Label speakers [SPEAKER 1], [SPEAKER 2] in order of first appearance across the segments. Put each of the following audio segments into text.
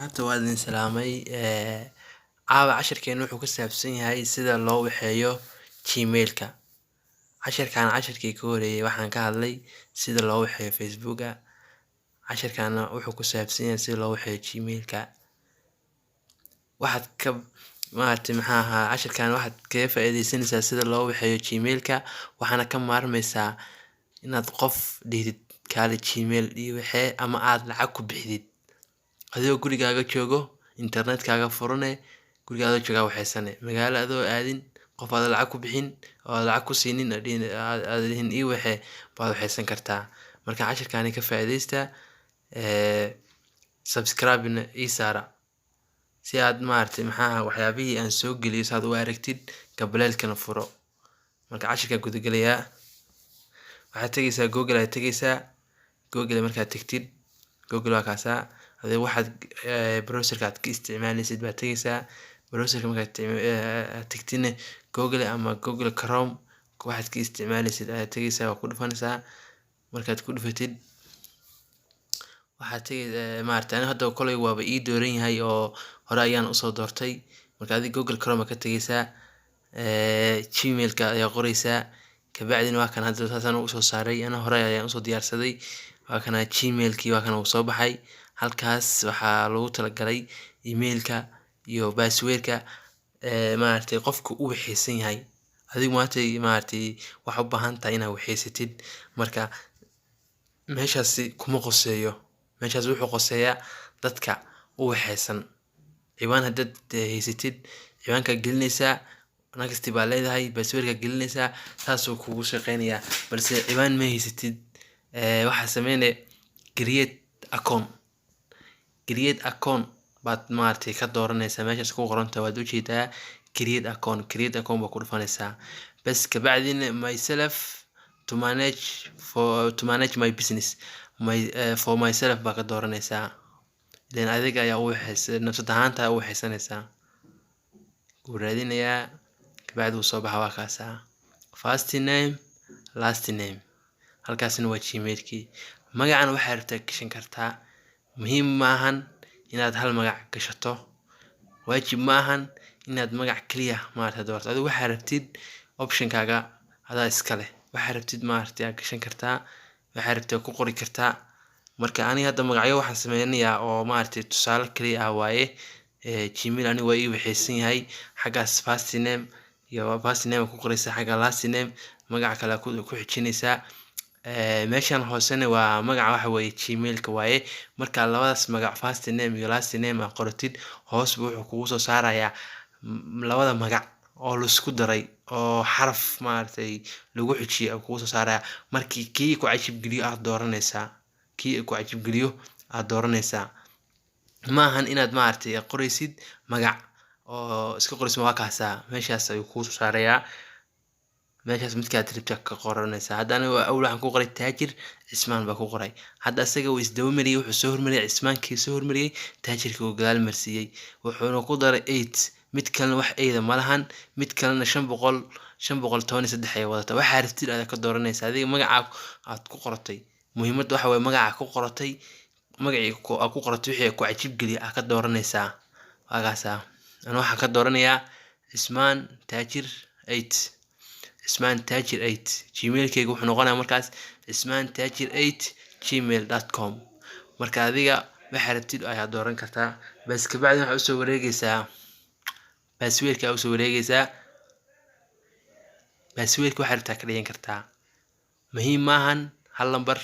[SPEAKER 1] Horta waa idin salaamay. Caawa cashirkeena wuxuu ku saabsan yahay sida loo waxeeyo Gmail-ka. Cashirkan cashirkii ka horeeyay waxaan ka hadlay sida loo waxeeyo Facebooka. Cashirkaana wuxuu ku saabsan yahay sida loo waxeeyo Gmail-ka. Waxaad ka maaragtay, maxaa ahaa, cashirkan waxaad kaga faa'iidaysanaysaa sida loo waxeeyo Gmail-ka, waxaana ka maarmaysaa inaad qof dhihdid "Kaali Gmail ii waxee" ama aad lacag ku bixidid. Adigoo gurigaaga joogo, internetkaaga furane, gurigaaga joogaa waxeysane, magaalo adoo aadin, qof aad lacag ku bixin oo aad lacag ku siinin, aad dhihin "Ii waxee", baad waxeysan kartaa. Marka cashirkaani ka faa'iidaysta, subscribe na ii saara si aad, maaragtay, maxaa ahaa, waxyaabihii aan soo geliyo si aad u aragtid, gambaleelkana furo. Marka cashirka gudagalayaa, waxaad tegeysaa Google ayaad tegeysaa. Google markaad tegtid, Google waa kaasaa. Adiga waxaad browserka aad ka isticmaaleysid baad tegeysaa. Browserka markaad tegtidna, Google ama Google Chrome waxaad ka isticmaaleysid ayaad tegeysaa, waa ku dhufanaysaa. Markaad ku dhufatid, waxaad tegi, maaragtay, aniga hadda koley waaba ii dooran yahay oo hore ayaan usoo doortay. Marka adiga Google Chrome ka tegeysaa, Gmail-ka ayaa qoreysaa, kabacdina waa kan. Hadda saasaan usoo saaray, ana hore ayaan usoo diyaarsaday. Waa kana Gmail-kii, waa kana uu soo baxay. Halkaas waxaa loogu talagalay email-ka iyo password-ka, maaragtay, qofka uu waxeysan yahay. Adigu maanta, maaragtay, waxaa u baahan tahay inaad waxeysatid. Marka meeshaasi kuma qoseeyo. Meeshaas wuxuu qoseeyaa dadka u waxeysan. Ciwaan haddaad haysatid, ciwaankaa gelinaysaa, next baa leedahay, password-kaa gelinaysaa, saasuu kugu shaqeynayaa. Balse ciwaan ma haysatid, waxaa sameyne create account. Create account baad, maaragtay, ka dooranaysaa meeshaas ku qoranta. Waad ujeedaa create account. Create account baa ku dhufanaysaa bas. Kabacdina myself to manage, for to manage my business, my for myself baa ka dooranaysaa. Ileen adiga ayaa u waxaysa, nafsad ahaanta u waxaysanaysaa. Wuu raadinayaa, kabacdi wuu soo baxa, waa kaasaa. First name, last name, halkaasna waa Gmailkii. Magacana waxaa rabtaa gashan kartaa. Muhiim ma ahan inaad hal magac gashato, waajib ma ahan inaad magac kaliya, maaragtay, doorto. Adigu waxaa rabtid, optionkaaga adaa iska leh. Waxaa rabtid, maaragtay, aad gashan kartaa, waxaa rabtid aad ku qori kartaa. Marka aniga hadda magacyo waxaan sameynayaa oo, maaragtay, tusaale kaliya ah waaye. Gmail aniga waa ii waxaysan yahay. Xaggaas first name iyo first name ku qoraysaa, xagga last name magaca kale ku xijinaysaa. Meeshan hoosena waa magaca, waxa weeye Gmailka waaye. Marka labadaas magac, first name iyo last name, aad qoratid, hoos buu wuxuu kugu soo saarayaa labada magac oo laisku daray oo xaraf, maaragtay, lagu xijiyay kugu soo saaraya. Markii kii ku cajib geliyo aad dooranaysaa, kii ku cajib geliyo aad dooranaysaa. Ma ahan inaad, maaragtay, qoraysid magac oo iska qoraysid. Waa kaasaa, meeshaas ayuu kugu soo saarayaa. Meeshaas midkaad rabta ka qoranaysaa. Hadda aniga awal waxaan ku qoray Taajir Cismaan baa ku qoray. Hadda isaga wuu isdaba mariyey, wuxuu soo hormariyey Cismaankii, soo hormariyey Taajirkii, uu gadaal marsiiyey, wuxuuna ku daray eight. Mid kalena wax eyda ma lahan, mid kalena 500, 513 ay wadataa. Waxaa rabtid aad ka dooranaysaa adiga magaca aad ku qoratay. Muhiimadda waxa waye magaca ku qoratay, magacii aad ku qoratay wixii ku cajib geliya aad ka dooranaysaa. Waagaasaa ana waxaan ka dooranayaa Cismaan Taajir eight, Cismaan Taajir eight. Gmailkayga wuxuu noqonayaa markaas cismaantaajir8@gmail.com. Marka adiga waxaa rabtid ayaa dooran kartaa bas. Kabacdi waxaa usoo wareegeysaa passwordka, usoo wareegeysaa passwordka. Waxaa rabtaa ka dhigan kartaa. Muhiim maahan hal lambar,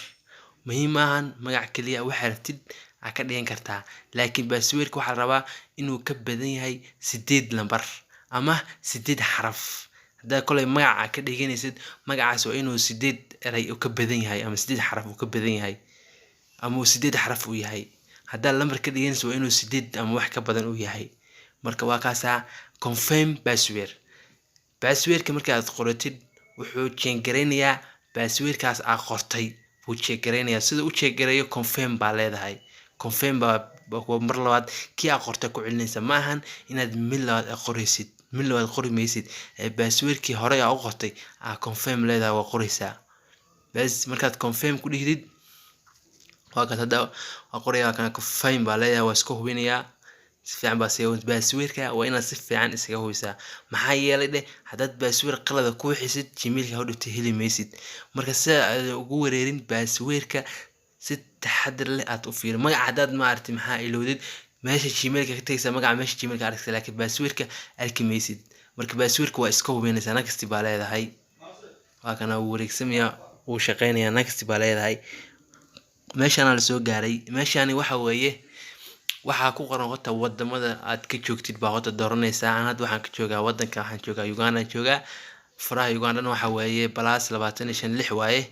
[SPEAKER 1] muhiim maahan magac keliya. Waxaa rabtid aa ka dhigan kartaa, laakiin passwordka waxaa la rabaa inuu ka badan yahay 8 lambar ama 8 xaraf. Haddaa koley magaca ka dhiganaysid, magacaas waa inuu 8 eray uu ka badan yahay ama 8 xaraf uu ka badan yahay ama uu 8 xaraf uu yahay. Haddaa lambar ka dhiganaysid, waa inuu 8 ama wax ka badan uu yahay. Marka waa kaasaa. Confirm password. Passwordka marka aad qoratid, wuxuu check gareynayaa passwordkaas aad qortay buu check gareynayaa. Sida u check gareeyo, confirm baa leedahay. Confirm baa mar labaad kii aad qortay ku celinaysa. Ma ahan inaad mid labaad aad qoraysid, mid labaad qori maysid. Ee passwordkii horey aa u qortay aa confirm leedahay, waa qoraysaa bas. Markaad confirm ku dhihdid, Waa kaas, hadda waa qoraya, waa kana, confirm baa leeyahay, waa iska hubinayaa si fiican. Baa sii passwordka waa inaad si fiican isaga hubisaa. Maxaa yeelay dheh, haddaad password qalada ku wixisid, Gmailka hodhowta heli maysid. Marka sida aad ugu wareerin passwordka, si taxadir leh aad u fiiri magaca. Haddaad maaragtay maxaa ilowdid, meesha Gmailka ka tegaysaa, magaca meesha Gmailka arkaysa, laakiin passwordka arki maysid. Marka passwordka waa iska hubinaysaa. Next baa leedahay. Waa kana, wuu wareegsamaya, wuu shaqeynayaa. Next baa leedahay. Meeshaana lasoo gaaray. Meeshaani waxa weeye, waxaa ku qoran horta wadamada aad ka joogtid baa horta dooranaysaa. Aan hadda waxaan ka joogaa wadanka, waxaan joogaa Uganda joogaa. Furaha Ugandana waxa weeye +25 6 waaye.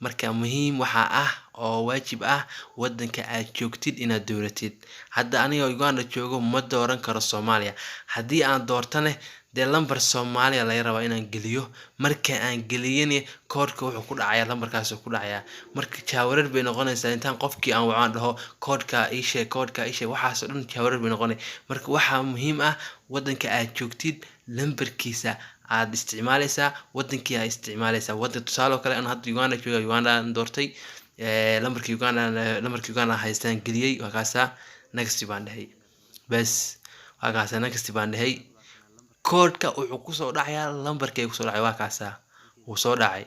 [SPEAKER 1] Marka muhiim waxaa ah oo waajib ah wadanka aad joogtid inaad dooratid. Hadda aniga Uganda joogo ma dooran karo Soomaaliya. Haddii aan doortane, dee lambar Soomaaliya laga rabaa inaan geliyo. Marka aan geliyana, koodhka wuxuu ku dhacayaa lambarkaasuu ku dhacayaa. Marka jaawareer bay noqonaysaa intaan qofkii aan wacaan dhaho koodhka ii sheeg, koodhka ii sheeg, waxaasoo dhan jaawareer bay noqonay. Marka waxaa muhiim ah wadanka aad joogtid lambarkiisa aad isticmaaleysaa, wadankii aad isticmaaleysaa. Wadan tusaale oo kale, aan hadda Uganda jooga, Uganda aan doortay, lambarka Uganda, lambarka Uganda haystaan geliyey. Waa kaasaa, next baan dhahay. Bes, waa kaasaa, next baan dhahay. Koodhka wuxuu kusoo dhacayaa lambarkay kusoo dhacay. Waa kaasaa, wuu soo dhacay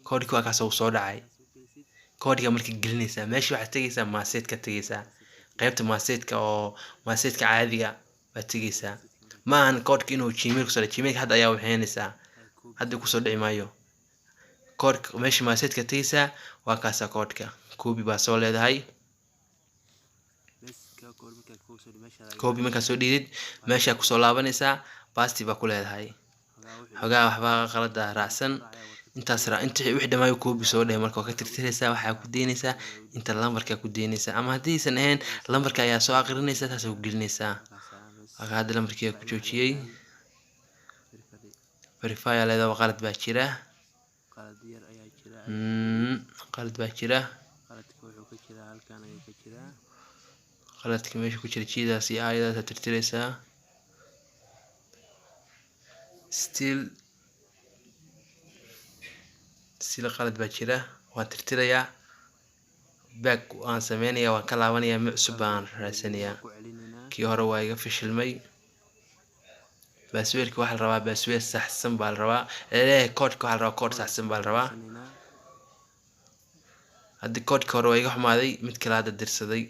[SPEAKER 1] koodhki. Waa kaasa, wuu soo dhacay koodhka. Marka gelinaysaa meesha, waxaad tegaysaa messageka, tegaysaa qaybta messageka, oo messageka caadiga baad tegaysaa. Ma ahan koodhka inuu Gmail kusoo dhacay. Gmailka hadda ayaa waxeynaysaa, hadda kusoo dhici maayo koodhka. Meesha messageka tegaysaa, waa kaasaa, koodhka copy baa soo leedahay. Copy markaa soo dhiidid, meeshaa kusoo laabanaysaa, paste baa ku leedahay. Xogaa waxbaa qalada raacsan intaas inta wixii dhamaayo copy soo dheh. Marka waa ka tirtiraysaa, waxaa ku deynaysaa inta lambarkaa ku deynaysaa, ama haddiisan ahayn lambarka ayaa soo aqrinaysaa, saas ku gelinaysaa. Waa hadda lambarkii ku joojiyey. Verify aa leedahay. Qalad baa jira, qalad baa jira.
[SPEAKER 2] Qaladka wuxuu ka jiraa halkan ayuu ka jiraa.
[SPEAKER 1] Qaladka meesha ku jira jiidaas iyo aayadaas aad tirtiraysaa. Still qalad baa jira. Waan tirtirayaa, back waan sameynayaa, waan ka laabanayaa, mid cusub baan raadsanayaa.
[SPEAKER 2] Ku celinaynaa.
[SPEAKER 1] Kii hore waa iga fashilmay. Passwordka waxaa la rabaa password saxsan baa la rabaa. Leeyahay koodhka waxaa la rabaa koodh saxsan baa la rabaa.
[SPEAKER 2] Sanaynaa.
[SPEAKER 1] Haddii koodhka hore waa iga xumaaday, mid kale hadda dirsaday,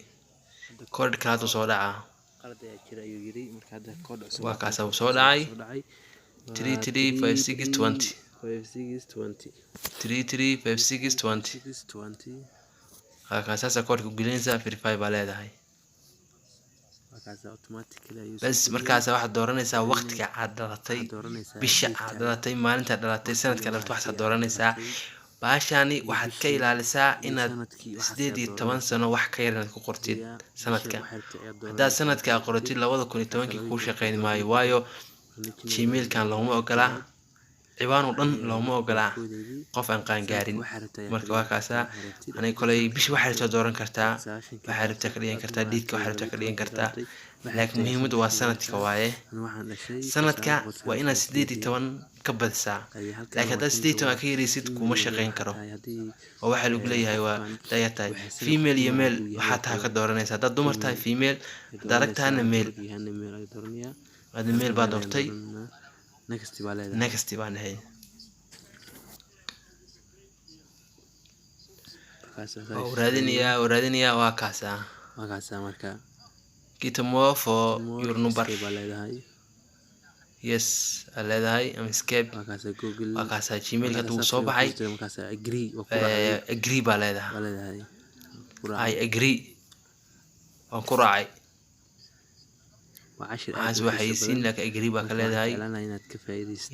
[SPEAKER 1] koodh kale hadda soo dhacaa.
[SPEAKER 2] Qalad ayaa jira ayuu yiri. Marka hadda koodh cusub
[SPEAKER 1] Waa kaasa, wuu soo dhacay.
[SPEAKER 2] soo dhacay.
[SPEAKER 1] 335620.
[SPEAKER 2] 5620.
[SPEAKER 1] 335620.
[SPEAKER 2] 620.
[SPEAKER 1] Waa kaas, saasaa koodhka u gelinaysaa. Verify baa leedahay.
[SPEAKER 2] Waa kaas, automatically ayuu
[SPEAKER 1] Bas, markaas waxaad dooranaysaa waqtiga aad dhalatay,
[SPEAKER 2] Waxaad dooranaysaa
[SPEAKER 1] bisha aad
[SPEAKER 2] date-kaaga.
[SPEAKER 1] dhalatay, maalintaad dhalatay, sanadka dhalatay, waxaad dooranaysaa. Baashani waxaad ka ilaalisaa inaad
[SPEAKER 2] sanadkii waxaas
[SPEAKER 1] sideed
[SPEAKER 2] ayaad
[SPEAKER 1] iyo toban
[SPEAKER 2] dooranaysaa.
[SPEAKER 1] sano wax ka yar inaad ku qortid
[SPEAKER 2] Iyo bisha
[SPEAKER 1] sanadka.
[SPEAKER 2] waxaad rabtid ayaad
[SPEAKER 1] Haddaad
[SPEAKER 2] dooranaysaa.
[SPEAKER 1] sanadka aad qoratid 2010-kii, kuu shaqeyn maayo, waayo Gmailkan looma ogolaa, ciwaan oo dhan looma ogolaa qof aan qaangaarin. Marka waa kaasaa. Aniga koley bisha waxaa rabtaa dooran kartaa, waxaa rabtaa ka dhigan kartaa, dateka waxaa rabtaa ka dhigan kartaa, laakiin muhiimaddu waa sanadka waaye. Sanadka waa inaad 18 ka badisaa, laakiin haddaad 18 ka yaraysid, kuma shaqeyn karo. Oo waxaa lagu leeyahay waa dayaa tahay. Female iyo male waxaa tahay ka dooranaysa. Haddaad dumar tahay female, haddaad rag tahayna male. Hadda male baa doortay. Next baan dhahay. Waa raadinayaa, waa raadinayaa. Waa kaasaa. Get more for your number. Yes aa leedahay ama skip. Waa kaasaa, Gmailka hadda wuu soo baxay. Agree baa leedahay. I agree, waan ku raacay. Waxaas waa xayeysiin, laakiin agree baa ka leedahay.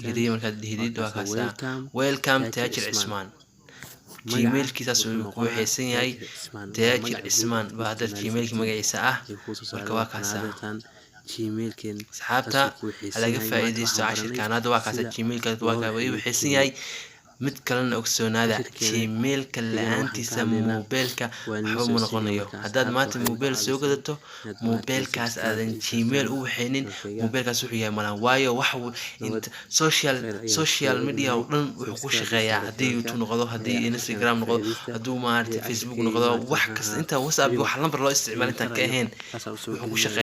[SPEAKER 1] Agree markaad dhihdid, waa kaasaa, welcome Taajir Cismaan. Gmailkiisaas uu ku waxaysan yahay. Taajir Cismaan baa hadda Gmailka magaciisa ah. Marka waa kaasaa, asxaabta, ha laga faa'iidaysto cashirkan. Hadda waa kaasa, Gmailka waa kaa ii waxaysan yahay. Mid kalena ogsoonaada,
[SPEAKER 2] Cashirkeena
[SPEAKER 1] Gmailka
[SPEAKER 2] xigana waxaan ka
[SPEAKER 1] la-aantiisa
[SPEAKER 2] hadlaynaa
[SPEAKER 1] mobilka
[SPEAKER 2] waa
[SPEAKER 1] waxba
[SPEAKER 2] nala
[SPEAKER 1] ma
[SPEAKER 2] socodsiinaya.
[SPEAKER 1] noqonayo.
[SPEAKER 2] Marka
[SPEAKER 1] Haddaad
[SPEAKER 2] asxaabta
[SPEAKER 1] maanta
[SPEAKER 2] waxay naga
[SPEAKER 1] mobile soo
[SPEAKER 2] caawisaa
[SPEAKER 1] gadato,
[SPEAKER 2] inaad maaragtay
[SPEAKER 1] mobilkaas
[SPEAKER 2] subscribe
[SPEAKER 1] aadan
[SPEAKER 2] ii
[SPEAKER 1] Gmail
[SPEAKER 2] saartaan
[SPEAKER 1] u waxaynin,
[SPEAKER 2] channelkayga.
[SPEAKER 1] Mobilkaas wuxuu yahay malahan, waayo wax
[SPEAKER 2] Nabad
[SPEAKER 1] inta social
[SPEAKER 2] khayr ayaan
[SPEAKER 1] social
[SPEAKER 2] kaga
[SPEAKER 1] media oo
[SPEAKER 2] ognahay.
[SPEAKER 1] dhan wuxuu ku
[SPEAKER 2] Subscribe ii
[SPEAKER 1] shaqeeyaa,
[SPEAKER 2] saara
[SPEAKER 1] haddii
[SPEAKER 2] channelka
[SPEAKER 1] YouTube noqdo, haddii
[SPEAKER 2] casharkan
[SPEAKER 1] Instagram
[SPEAKER 2] ka
[SPEAKER 1] noqdo,
[SPEAKER 2] faa'iidaysta
[SPEAKER 1] hadduu maaragtay Facebook
[SPEAKER 2] cashirkii
[SPEAKER 1] noqdo,
[SPEAKER 2] maaragtay
[SPEAKER 1] wax
[SPEAKER 2] maxaa
[SPEAKER 1] kasta
[SPEAKER 2] ahaa
[SPEAKER 1] inta WhatsApp
[SPEAKER 2] weli
[SPEAKER 1] wax lambar loo isticmaalo
[SPEAKER 2] idin
[SPEAKER 1] intaan ka
[SPEAKER 2] tarayo
[SPEAKER 1] ahayn
[SPEAKER 2] saasaa usoo
[SPEAKER 1] wuxuu ku
[SPEAKER 2] gelinaya.
[SPEAKER 1] shaqeeyaa.